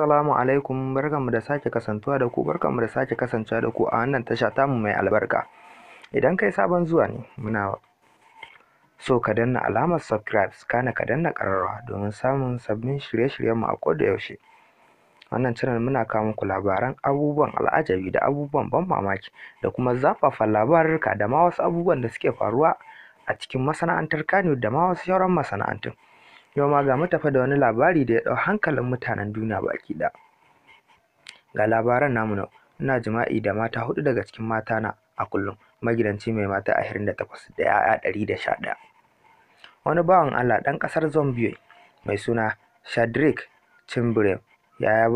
Assalamu alaikum, barkanmu da sake kasantuwa da ku, barkanmu da sake kasancewa da ku a wannan tasha tamu mai albarka. Idan kai sabon zuwa ne, muna so ka danna alamar subscribe, kana ka danna ƙararrawa domin samun sabbin shirye-shiryenmu a koda yaushe. Wannan channel muna kawo muku labaran abubuwan al'ajabi da abubuwan ban mamaki da kuma zafafan labarurruka da ma wasu abubuwan da suke faruwa a cikin masana'antar Kannywood da ma wasu sauran masana'antun. Yau ma ga mu tafe da wani labari da ya ɗau hankalin mutanen duniya baki ɗaya. Ga labaran namu na ina jima'i da mata huɗu daga cikin matana a kullum, magidanci mai mata 28 da 'ya'ya 111. Wani bawan Allah ɗan ƙasar Zambia mai suna Shadrack Chimbere ya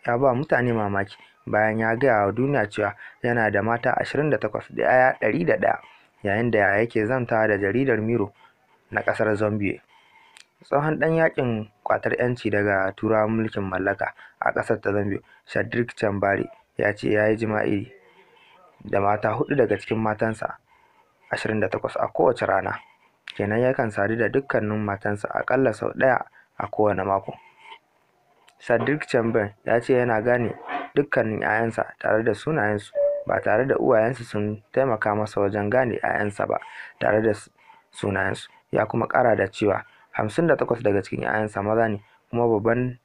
ba mutane mamaki bayan ya gaya wa duniya cewa yana da mata 28 da 'ya'ya 101 yayin da yake zantawa da jaridar Mirror na ƙasar Zambia. Tsohon ɗan yaƙin ƙwatar 'yanci daga Turawan mulkin mallaka a ƙasar ta Zambia, Shadrack Chimbere ya ce ya yi jima'i da mata huɗu daga cikin matansa 28 a kowace rana. Kenan yakan sadu da dukkanin matansa aƙalla sau ɗaya a kowane mako. Shadrack Chimbere ya ce yana gane dukkanin 'ya'yansa tare da sunayensu ba tare da uwayensu sun taimaka masa wajen gane 'ya'yansa ba tare da sunayensu. Ya kuma ƙara da cewa 58 daga cikin 'ya'yansa maza ne, kuma babban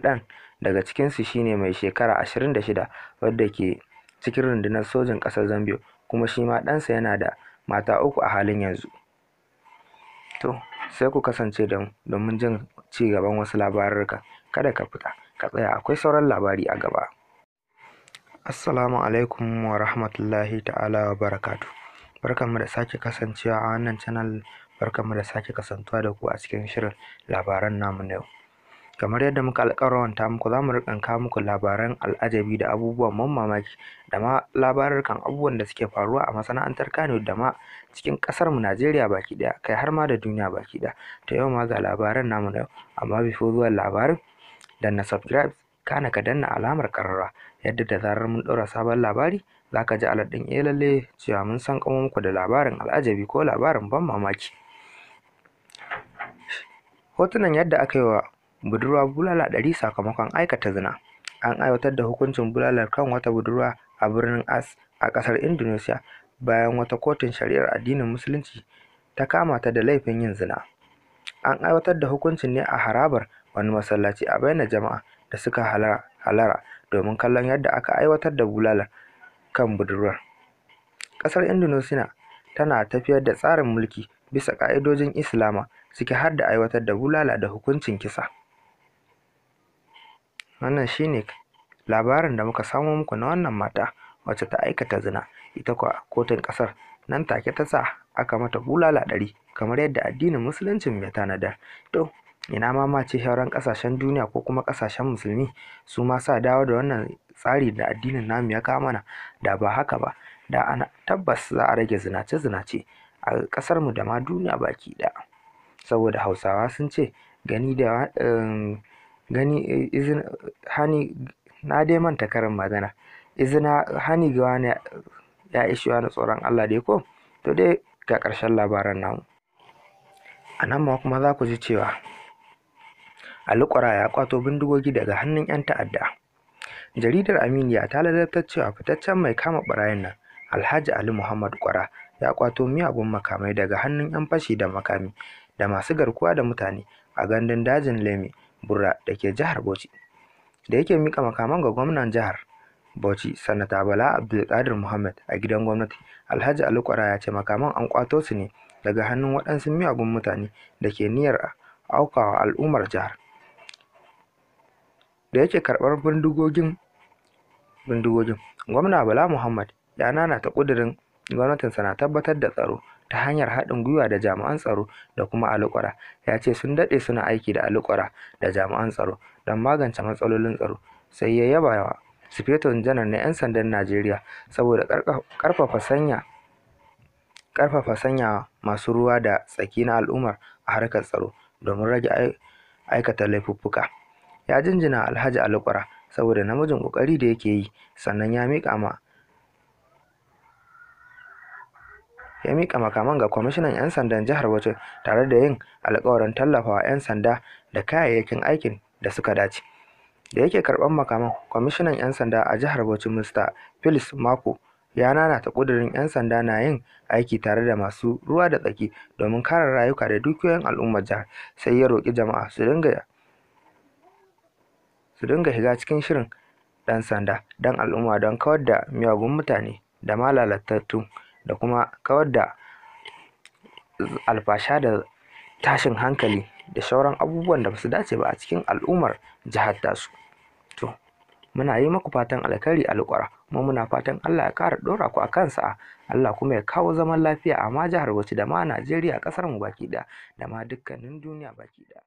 ɗan daga cikinsu shi ne mai shekara 26 wanda ke cikin rundunar sojin ƙasar Zambia, kuma shi ma ɗansa yana da mata uku a halin yanzu. To, sai ku kasance da mu domin jin ci gaban wasu labarurrukan. Kada ka fita, ka tsaya, akwai sauran labari a gaba. Assalamu alaikum wa rahmatullahi ta'ala wa barakatuh. Barkanmu da sake kasancewa a wannan channel, barkanmu da sake kasantuwa da ku a cikin shirin labaran namu na yau. Kamar yadda muka alƙawaranta muku, za mu riƙa kawo muku labaran al'ajabi da abubuwan ban mamaki da ma labarurrukan abubuwan da suke faruwa a masana'antar Kannywood da ma cikin ƙasarmu Najeriya baki ɗaya, kai har ma da duniya baki ɗaya. To yau ma ga labaran namu na yau, amma before zuwan labarin, danna subscribe kana ka danna alamar ƙararrawa yadda da zarar mun ɗaura sabon labari za ka ji alert ɗin eh lalle cewa mun san kamo muku da labarin al'ajabi ko labarin ban mamaki. Hotunan yadda aka yi wa budurwa bulala 100 sakamakon aikata zina. An aiwatar da hukuncin bulalar kan wata budurwa a birnin As a ƙasar Indonesia bayan wata kotun shari'ar addinin Musulunci ta kama ta da laifin yin zina. An aiwatar da hukuncin ne a harabar wani masallaci a bainar jama'a da suka halara domin kallon yadda aka aiwatar da bulalar kan budurwar. Ƙasar Indonesia tana tafiyar da tsarin mulki bisa ƙa'idojin Islama, ciki har da aiwatar da bulala da hukuncin kisa. Wannan shi ne labarin da muka samo muku na wannan mata wacce ta aikata zina, ita kuwa kotun ƙasar nan take ta sa aka mata bulala 100 kamar yadda addinin Musuluncin ya tanadar. To, ina ma ce sauran ƙasashen duniya ko kuma ƙasashen musulmi su ma sa dawo da wannan tsari da addinin namu ya kawo mana, da ba haka ba, da ana tabbas za a rage zinace-zinace a ƙasarmu da ma duniya baki ɗaya. Saboda Hausawa sun ce gani da gani izin hani, na dai manta karin magana, izina hani ga wani ya ishi wani tsoron Allah dai ko. To dai ga ƙarshen labaran namu. A nan ma kuma za ku ji cewa Ali Kwara ya ƙwato bindigogi daga hannun 'yan ta'adda. Jaridar Aminiya ta ladabtar cewa fitaccen mai kama ɓarayin nan Alhaji Ali Muhammad Kwara ya ƙwato miyagun makamai daga hannun 'yan fashi da makami da masu garkuwa da mutane a gandun dajin Leme Burra da ke jihar Bauchi. Da yake mika makaman ga gwamnan jihar Bauchi, Sanata Bala Abdulkadir Muhammad a gidan gwamnati, Alhaji Ali Kwara ya ce makaman an ƙwato su ne daga hannun waɗansu miyagun mutane da ke niyyar aukawa al'ummar jihar. Da yake karɓar bindigogin, Gwamna Bala Muhammad ya nanata ƙudurin gwamnatinsa na tabbatar da tsaro ta hanyar haɗin gwiwa da jami'an tsaro da kuma Ali Kwara. Ya ce sun daɗe suna aiki da Ali Kwara da jami'an tsaro don magance matsalolin tsaro. Sai ya yaba wa Sufeto Janar na 'Yan Sandan Najeriya saboda ƙarfafa sanya masu ruwa da tsaki na al'umma a harkar tsaro domin rage aikata laifuffuka. Ya jinjina Alhaji Ali Kwara saboda namijin ƙoƙari da yake yi, sannan ya miƙa ma ya miƙa makaman ga kwamishinan 'yan sandan jihar Bauchi tare da yin alƙawarin tallafawa 'yan sanda da kayayyakin aikin da suka dace. Da yake karɓar makaman, kwamishinan 'yan sanda a jihar Bauchi Mr. Felix Mako ya nanata ƙudurin 'yan sanda na yin aiki tare da masu ruwa da tsaki domin kare rayuka da dukiyoyin al'ummar jihar. Sai ya roƙi jama'a su dinga shiga cikin shirin ɗan sanda don al'umma don kawar da miyagun mutane da ma lalatattu da kuma kawar da alfasha da tashin hankali da sauran abubuwan da ba su dace ba a cikin al'ummar jihar tasu. To, muna yi maku fatan alkhairi alƙwara, kuma muna fatan Allah ya ƙara ɗora ku a kan sa'a, Allah kuma ya kawo zaman lafiya a ma jihar Bauchi da ma Najeriya ƙasar mu baki ɗaya da ma dukkanin duniya baki ɗaya.